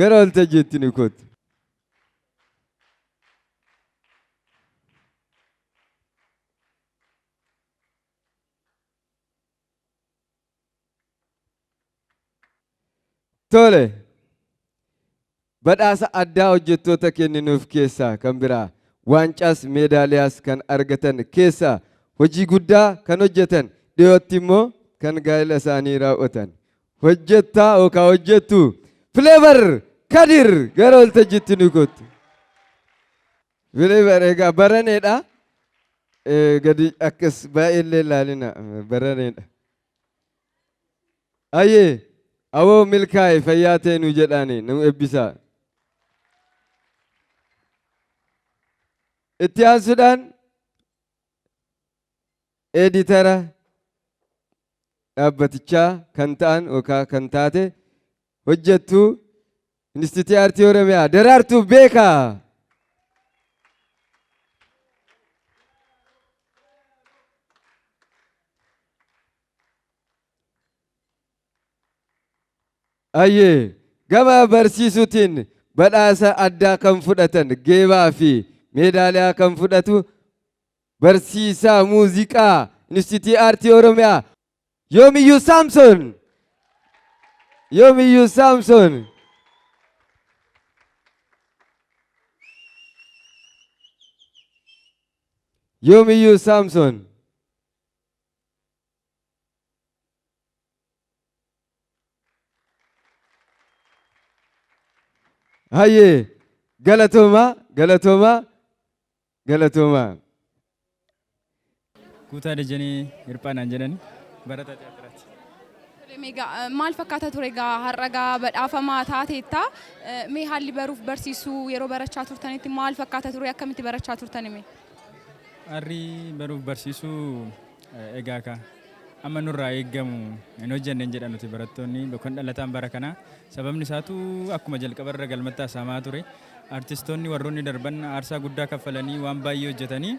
gara waltajjiitti ni kottu. Tole. Badhaasa addaa hojjettoota kenninuuf keessaa kan biraa waancaas meedaaliyaas kan argatan keessaa hojii guddaa kan hojjetan dhiyootti immoo kan gaa'ela isaanii raawwatan. Hojjettaa yookaan hojjettu Flavor Kadir gara waltajjiitti nu kottu. Flavor egaa baraneedha. Gadi akkas baay'eellee ilaalina baraneedha. Ayyee awoo milkaa'e fayyaa ta'e nu jedhaani nu eebbisaa. Itti aansuudhaan eeditara dhaabbatichaa kan ta'an yookaan kan taate hojjettuu Inistiitii Aartii Oromiyaa Daraartuu Beekaa. Ayyee gama barsiisuutiin badhaasa addaa kan fudhatan geebaa fi meedaaliyaa kan fudhatu barsiisaa muuziqaa Inistiitii Aartii Oromiyaa Yoomiyyuu Saamson. Yoomiyyuu Saamson. Yoomiyyuu Saamson. Hayyee galatoomaa galatoomaa galatoomaa. Guutaa Dajanee Hirphaanaan jedhani barataa tiyaatiraati. Mee egaa maal fakkaata ture egaa har'a egaa badhaafamaa taateetta. Mee haalli baruuf barsiisuu yeroo barachaa turtanitti maal fakkaata ture akkamitti barachaa turtani mee? Har'i baruuf barsiisuu egaa ka amma nurraa eeggamu hin hojjenne hin jedhan nuti barattoonni yookaan dhalataan bara kanaa. Sababni isaatu akkuma jalqabarra galmatti haasa'amaa ture. Artistoonni warroonni darban aarsaa guddaa kaffalanii waan baay'ee hojjetanii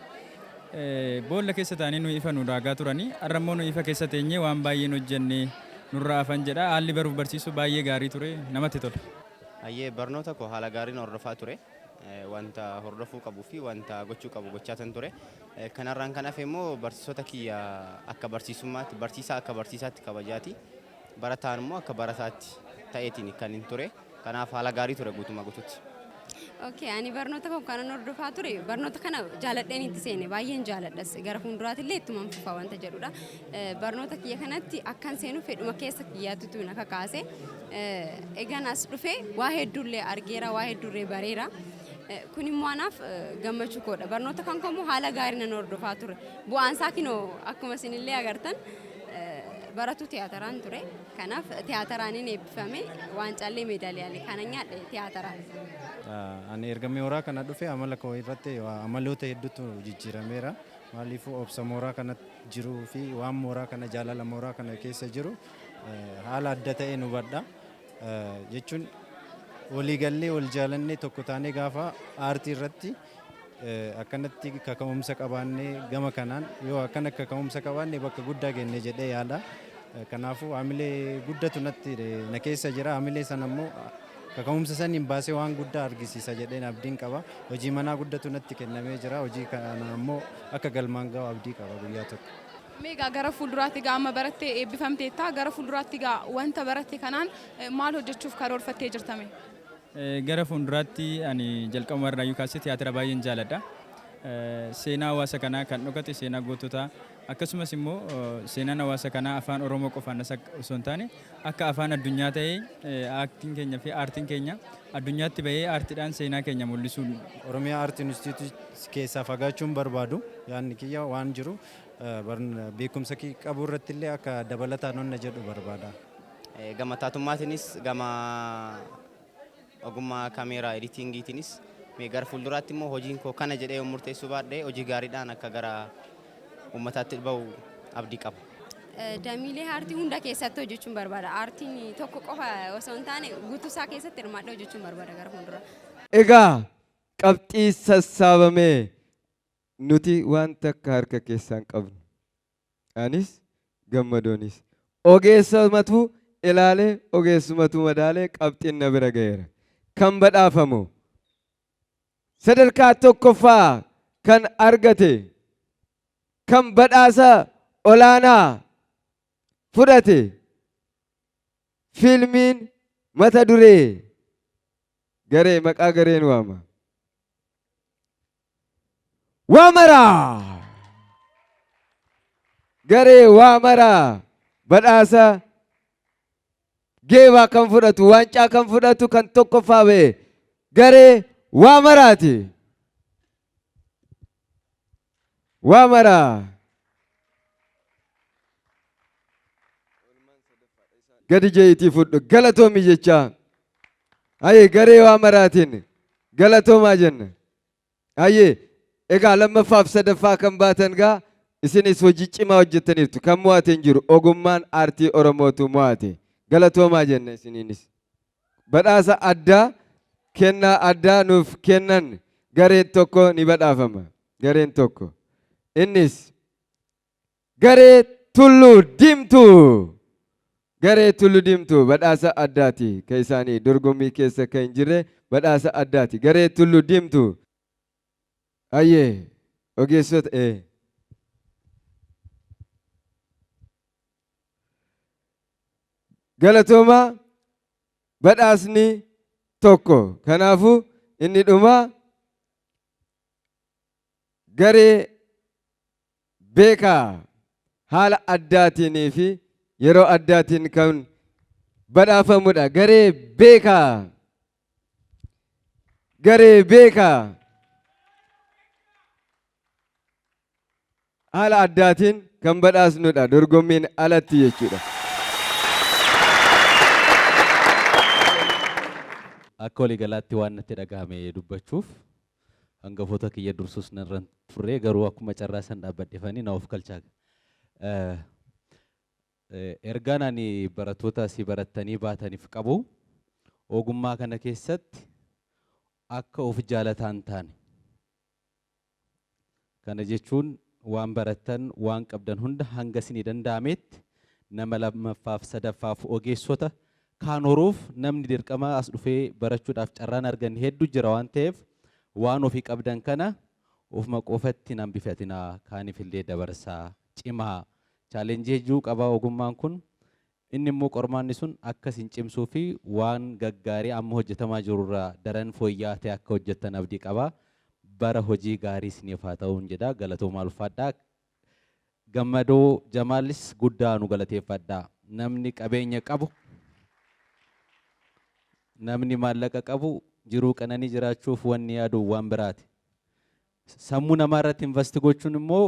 boolla keessa taa'anii nuyi ifa nu daagaa turanii har'a immoo nuyi ifa keessa teenyee waan baay'ee hin hojjenne nurraa hafan jedha. Haalli baruuf barsiisuu baay'ee gaarii ture namatti tola. Hayyee barnoota koo haala gaariin hordofaa ture. Wanta hordofuu qabuu fi wanta gochuu qabu gochaatan ture. Kanarraan kan hafe immoo barsiisota kiyya akka barsiisummaatti barsiisaa akka barsiisaatti kabajaati. Barataan immoo akka barataatti ta'eetiin kan hin ture. Kanaaf haala gaarii ture guutumaa guutuutti. Okay, ani barnoota koo kanan hordofaa ture barnoota kana jaaladheen itti seene baay'een jaaladhas gara fuulduraatti illee ittuman fufa wanta jedhudha. Barnoota kiyya kanatti akkan seenu fedhuma keessa kiyyaatutu na kakaase. Egaan as dhufe waa hedduullee argeera waa hedduullee bareera. Kun immoo anaaf gammachuu koodha. Barnoota kan koo immoo haala gaarii nan hordofaa ture. Bu'aan isaa kinoo akkuma isinillee agartan baratuu tiyaataraan ture. Kanaaf tiyaataraaniin eebbifame waancaallee meedaaliyaalee kanan nyaadhe tiyaataraan. Ani erga mooraa kana dhufe amala koo irratti amaloota hedduutu jijjiirameera. Maaliifuu obsa mooraa kana jiruu fi waan mooraa kana jaalala mooraa kana keessa jiru haala adda ta'een hubadha. Jechuun waliigallee wal jaalannee tokko taanee gaafa aartii irratti akkanatti kaka'umsa qabaannee gama kanaan yoo akkana kaka'umsa qabaanne bakka guddaa geenne jedhee yaada. Kanaafuu hamilee guddatu natti na keessa jira. Hamilee sana immoo kaka'umsa saniin baasee waan guddaa argisiisa jedheen abdiin qaba. Hojii manaa guddatu natti kennamee jira. Hojii kana immoo akka galmaan ga'u abdii qaba guyyaa tokko. Mee egaa gara fuulduraatti egaa amma barattee eebbifamteetta. Gara fuulduraatti egaa wanta baratte kanaan maal hojjechuuf karoorfattee jirta mee? Gara fuulduraatti ani jalqabuma irraayyuu kaasee tiyaatira baay'een jaaladha. Seenaa hawaasa kanaa kan dhokate seenaa goototaa akkasumas immoo seenaan hawaasa kanaa afaan Oromoo qofaan osoo hin taane akka afaan addunyaa ta'ee aaktiin keenya fi aartiin keenya addunyaatti bahee aartiidhaan seenaa keenya mul'isuun. Oromiyaa Aartii Inistiitiyuutii keessaa fagaachuun barbaadu yaadni kiyya waan jiru beekumsa qabu irratti illee akka dabalataan honna jedhu barbaada. Gama taatummaatiinis gama ogummaa kaameeraa editingiitiinis mee gara fuulduraatti immoo hojiin koo kana jedhee yoo murteessuu baadhee hojii gaariidhaan akka gara uummataatti bahu abdii qaba. Damiilee aartii hunda keessatti hojjechuun barbaada. Aartiin tokko qofa osoo hin taane guutuu isaa keessatti hirmaadhee hojjechuun barbaada gara fuulduraa. Egaa qabxii sassaabamee nuti waan takka harka keessaan qabnu. Anis gammadoonis. Ogeessumatu ilaalee ogeessumatu madaalee qabxiin na bira ga'eera. Kan badhaafamu sadarkaa tokkoffaa kan argate kan badhaasa olaanaa fudhate fiilmiin mata duree garee maqaa gareen waama. Waamaraa! Garee waamaraa Badhaasa geebaa kan fudhatu, waancaa kan fudhatu, kan tokkoffaa ba'e garee waa maraati. Waa maraa. Gadi jeeyitii fudhu galatoomi jechaa. Hayyee, garee waa maraatiin galatoomaa jenna. Hayyee, egaa lammaffaaf sadaffaa kan baatan gaa isinis hojii cimaa hojjettaniirtu. Kan mo'ate hin jiru, ogummaan aartii Oromootu mo'ate. Galatoomaa jenna isiniinis. Badhaasa addaa, kennaa addaa nuuf kennan gareen tokko ni badhaafama. Gareen tokko. Innis garee Tulluu Diimtuu. Garee Tulluu Diimtuu badhaasa addaati kan isaanii, dorgommii keessa kan hin jirre badhaasa addaati. Garee Tulluu Diimtuu. Hayyee, ogeessota ee. Galatoomaa, badhaasni tokko. Kanaafuu inni dhumaa garee beekaa haala addaatiin fi yeroo addaatiin kan badhaafamudha. Garee beekaa. Garee beekaa. Haala addaatiin kan badhaasnudha. Dorgommiin alatti jechuudha. Akka waliigalaatti waan natti dhagahame dubbachuuf hangafoota kiyya dursus narra turre, garuu akkuma carraa san dhaabbadhefanii na of galchaa. Ergaan ani barattoota asii barattanii baataniif qabu, ogummaa kana keessatti akka of jaalataa hin taane. Kana jechuun waan barattan, waan qabdan hunda hanga isinii danda'ametti nama lammaffaaf, sadaffaaf, ogeessota kaan horuuf, namni dirqama as dhufee barachuudhaaf carraan arganne hedduu jira waan ta'eef, waan ofii qabdan kana ofuma qofatti hin hambifatinaa, kaaniif illee dabarsaa, cimaa. Challenge hedduu qaba ogummaan kun. Inni immoo qormaanni sun akka isin cimsuu fi waan gaggaarii amma hojjetamaa jirurraa daran fooyya'aa ta'e akka hojjettan abdii qaba. Bara hojii gaarii isiniif haa ta'uun jedha. Galatoomaa, ulfaadhaa. Gammadoo Jamaalis guddaa nu galateeffadhaa. Namni qabeenya qabu, namni maallaqa qabu, jiruu qananii jiraachuuf wanni yaadu waan biraati. Sammuu namaa irratti invest gochuun immoo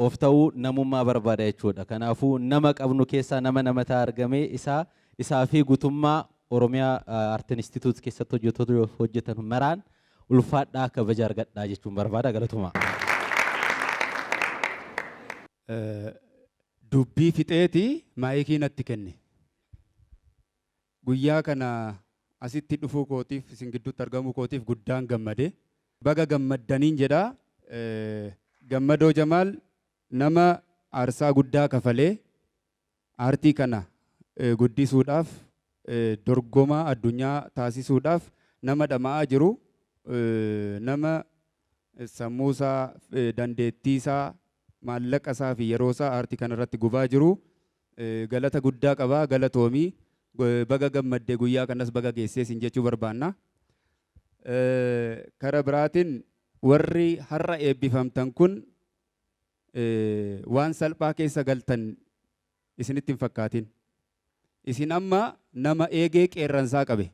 of ta'uu namummaa barbaada jechuudha. Kanaafuu nama qabnu keessaa nama nama ta'aa argamee isaa isaa fi guutummaa Oromiyaa Art Institute keessatti hojjettoota hojjetan maraan ulfaadhaa, kabaja argadhaa jechuun barbaada. Galatoomaa. Dubbii fixeeti maayikii natti kenne. Guyyaa kana asitti dhufuu kootiif, isin gidduutti argamuu kootiif guddaan gammade. Baga gammaddaniin jedha. Gammadoo Jamaal nama aarsaa guddaa kafalee aartii kana guddisuudhaaf, dorgomaa addunyaa taasisuudhaaf nama dhama'aa jiru, nama sammuusaa, dandeettiisaa, maallaqa isaa fi yeroo isaa aartii kana irratti gubaa jiru galata guddaa qaba. Galatoomii, baga gammadde, guyyaa kanas baga geessee sin jechuu barbaanna. Kara biraatiin warri har'a eebbifamtan kun waan salphaa keessa galtan isinitti hin fakkaatin. Isin amma nama eegee qeerransaa qabe.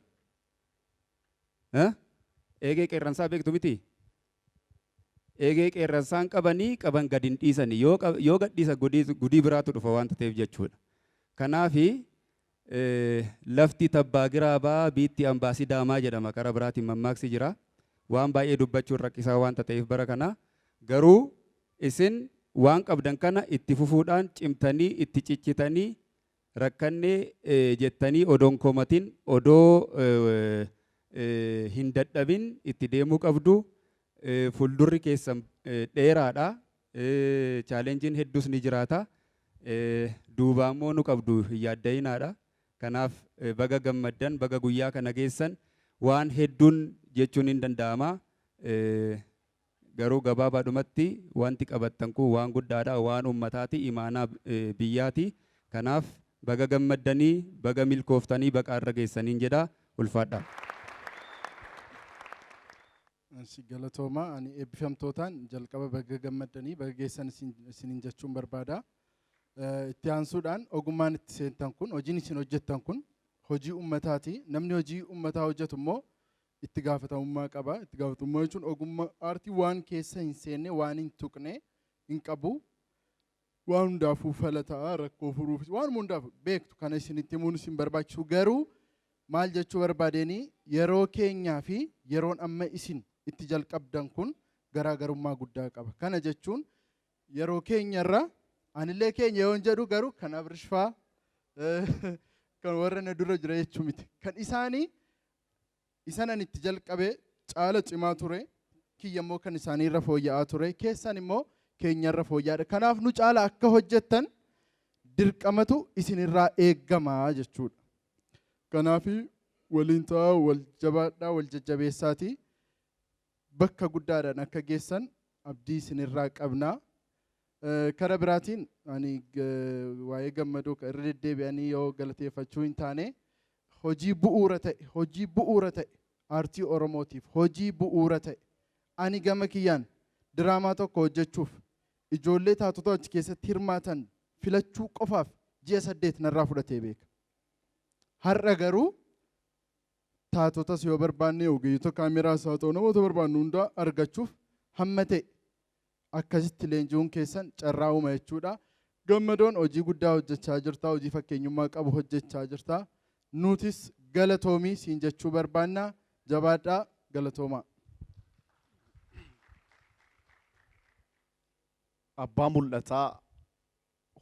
Eegee qeerransaa beektu miti? Eegee qeerransaan qabanii qaban gad hin dhiisani. Yoo gad dhiisan gudii biraatu dhufa waan ta'eef jechuudha. Kanaafi lafti tabbaa giraabaa biitti ambaa sidaamaa jedhama, karaa biraatiin mammaaksi jira. Waan baay'ee dubbachuun rakkisaa waanta ta'eef bara kana garuu isin waan qabdan kana itti fufuudhaan cimtanii, itti cichitanii, rakkannee jettanii odoo hin komatin, odoo hin dadhabin itti deemuu qabdu. Fuuldurri keessan dheeraadha. Challengeiin hedduus ni jiraata. Duubaa immoo nu qabdu, hin yaadda'inaadha. Kanaaf baga gammaddan, baga guyyaa kana geessan. Waan hedduun jechuun hin danda'ama. Garuu gabaabaadhumatti wanti qabattan kun waan guddaadha, waan ummataati, imaanaa biyyaati. Kanaaf baga gammaddanii, baga milkooftanii, baqa irra geessaniin jedha, ulfaadha. Si galatooma. Ani eebbifamtootaan jalqaba baga gammaddanii, baga geessan isiniin jechuun barbaada. Itti aansuudhaan ogummaan itti seentan kun, hojiin isin hojjettan kun hojii ummataati. Namni hojii ummataa hojjetu immoo itti gaafatamummaa qaba. Itti gaafatamummaa jechuun ogummaa aartii waan keessa hin seenne, waan hin tuqne hin qabu. Waan hundaafuu fala ta'a, rakkoo furuuf waan hundaafuu beektu kana isinitti himuun isin barbaachisu. Garuu maal jechuu barbaadeenii, yeroo keenyaa fi yeroon amma isin itti jalqabdan kun garaagarummaa guddaa qaba. Kana jechuun yeroo keenyarra, anillee keenya yoon jedhu, garuu kan Abrish faa, kan warra na dura jira jechuu miti. Kan isaanii isan ani itti jalqabe caala cimaa ture, kiyya immoo kan isaaniirra fooyya'aa ture, keessan immoo keenyarra fooyya'aadha. Kanaaf nu caala akka hojjettan dirqamatu isinirraa eeggamaa jechuudha. Kanaaf waliin ta'aa, wal jabaadhaa, wal jajjabeessaatii bakka guddaadhaan akka geessan abdii isinirraa qabnaa. Kara biraatiin ani waa'ee Gammadoo irra deddeebi'anii yoo galateeffachuu hin taane, hojii bu'uura ta'e aartii Oromootiif hojii bu'uura ta'e, ani gama kiyyaan diraamaa tokko hojjechuuf ijoollee taatota achi keessatti hirmaatan filachuu qofaaf ji'a 8 narraa fudhatee beeka. Har'a garuu taatotas yoo barbaanne, ogeeyyota kaameraas haa ta'u, namoota barbaannu hundaa argachuuf hamma ta'e akkasitti leenji'uun keessan carraa uuma jechuudha. Gammadoon hojii guddaa hojjechaa jirta, hojii fakkeenyummaa qabu hojjechaa jirta. Nutis galatoomii siin jechuu barbaanna. Jabaadhaa, galatoomaa. Abbaa mul'ataa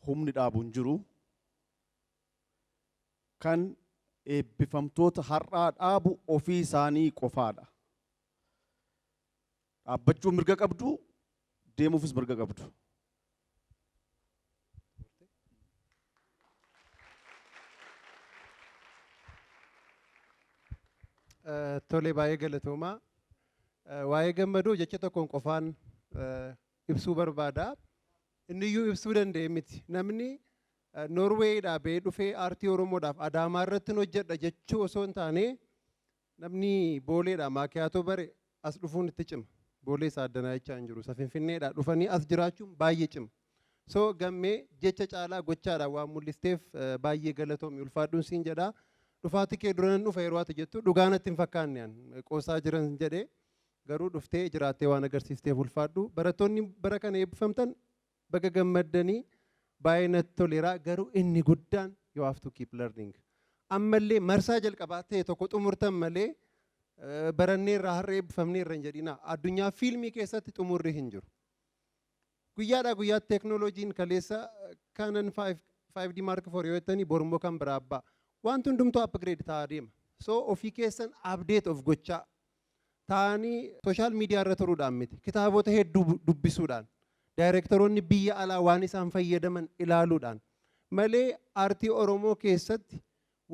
humni dhaabu hin jiru. Kan eebbifamtoota har'aa dhaabu ofii isaanii qofaadha. Dhaabbachuu mirga qabdu, deemuufis mirga qabdu. Tole, baay'ee galatoomaa. Waa'ee Gammadoo jecha tokkoon qofaan ibsuu barbaada. Inni iyyuu ibsuu danda'e miti. Namni Noorweeyidhaa ba'ee dhufee aartii Oromoodhaaf Adaamaa irratti hojjedha jechuu osoo hin taane, namni Booleedhaa maakiyaatoo bare as dhufuun itti cima. Boolee isaa addanaa jechaa hin jiru. Isa Finfinneedhaa dhufanii as jiraachuun baay'ee cima. So Gammee, jecha caalaa gochaadhaan waan mul'isteef baay'ee galatoomi, ulfaadhuun siin jedha. Dhufaatii kee dura nan dhufa yeroo ati jettu dhugaa natti hin fakkaanne, an qoosaa jiran jedhee, garuu dhuftee jiraattee waan agarsiisteef ulfaadhu. Barattoonni bara kana eebbifamtan baga gammaddanii, baay'ee natti toleera, garuu inni guddaan you have to keep learning. Ammallee marsaa jalqabaa ta'e tokko xumurtan malee baranneerra, har'a eebbifamneerra hin jedhina. Addunyaa fiilmii keessatti xumurri hin jiru. Guyyaadhaa guyyaatti teeknooloojiin, kaleessa Canon 5 5D Mark 4 yoo jettanii, borummoo kan biraa abbaa. Wanti hundumtuu upgrade ta'aa deema. So ofii keessan update of gochaa ta'anii social media irra turuudhaan miti, kitaabota hedduu dubbisuudhaan, daayireektaroonni biyya alaa waan isaan fayyadaman ilaaluudhaan malee, aartii Oromoo keessatti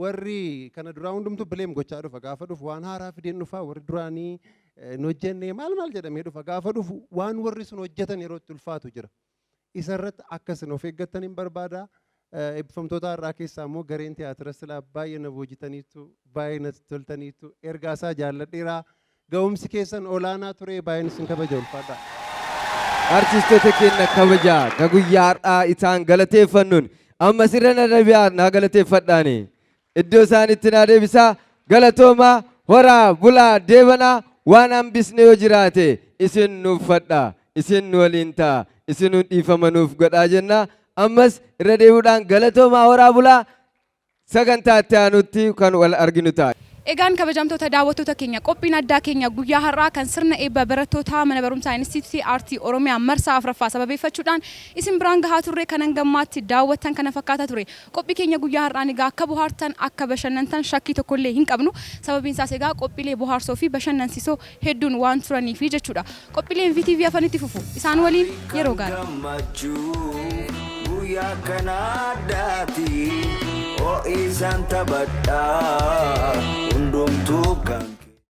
warri kana duraa hundumtuu blame gochaa dhufa. Gaafa dhufu waan haaraa fideen dhufa, warri duraanii hin hojjenne maal maal jedhamee dhufa. Gaafa dhufu waan warri sun hojjetan yeroo itti ulfaatu jira. Isarratti akkasin of eeggattan hin barbaada. Eebbifamtoota har'aa keessaa immoo gareen tiyaatira silaa baay'ee na boojitaniitu, baay'ee natti toltaniitu, ergaa isaa jaalladheera. Ga'umsi keessan olaanaa ture, baay'een isin kabaja, ulfaadha. Artistoota keenya kabajaa ka guyyaa har'aa isaan galateeffannuun amma sirra na deebi'aa, naa galateeffadhaani. Iddoo isaanitti naa deebisaa. Galatoomaa, horaa bulaa deebanaa. Waan hambisne yoo jiraate isin nuuf fadha, isin nu waliin ta'a, isin nu dhiifama nuuf godhaa jenna. Ammas irra deebi'uudhaan galatoomaa, horaa bulaa, sagantaa itti aanutti kan wal arginu ta'a. Egaan kabajamtoota daawwattoota keenya, qophiin addaa keenya guyyaa har'aa kan sirna eebba barattootaa mana barumsaa Inistiitiyuutii Aartii Oromiyaa marsaa afuraffaa sababeeffachuudhaan isin biraan gahaa turre kan hangammaatti daawwattan kana fakkaata ture. Qophii keenya guyyaa har'aan egaa akka bohaartan, akka bashannantan shakkii tokkollee hin qabnu. Sababiin isaas egaa qophiilee boohaarsoo fi bashannansiisoo hedduun waan turaniifi jechuudha. Qophiileen VTV hafanitti fufu. Isaan waliin yeroo gaarii. Gammachuu guyyaa kana addaati, ho'i isaan taphadhaa hundumtuu kan.